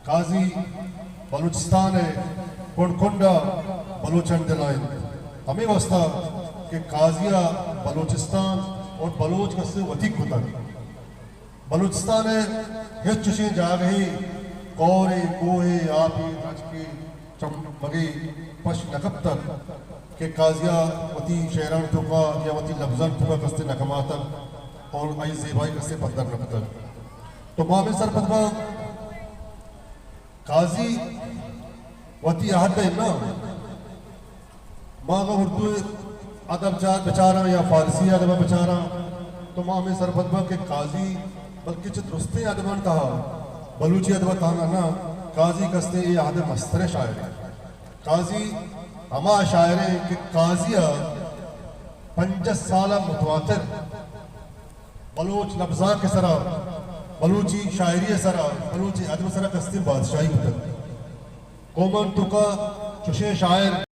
قاضی بلوچستان ءِ کنڈ کنڈ ءَ بلوچانی دل ءَ انت۔ ہمے واسطہ کہ قاضی ءَ بلوچستان اور بلوچ کسے وتی کتگ۔ بلوچستان ءِ ہچ چشیں جاگہے، کورے، کوہے، آپے، درچکے، چمگے پش نہ کپتگ کہ قاضی ءَ وتی شعرانی توکا یا وتی لبزانی توکا کسے نہ کماتگ اور آئی زیبائی کسے پدر نہ کتگ۔ تو ما ہمے سرپد باں، قاضی وتی عہد ءَ نہ، ما اگاں اردو ادب چار بچاراں یا فارسی ادب بچاراں، تو ما ہمے سرپد باں کہ قاضی بلکہ چہ درستیں ادبانی تہا، بلوچی ادب تہا نہ، قاضی کسے اے عہد ءِ مستریں شاعر انت۔ قاضی ہما شاعر انت کہ قاضی ءَ پنجاہ سال ءَ متواتر بلوچ لبزانک ءِ سرا، بلوچی شاعری ءِ سرا، بلوچی ادب ءِ سرا کستیں بادشاہی کتگ۔ قومانی توکا چشیں شاعر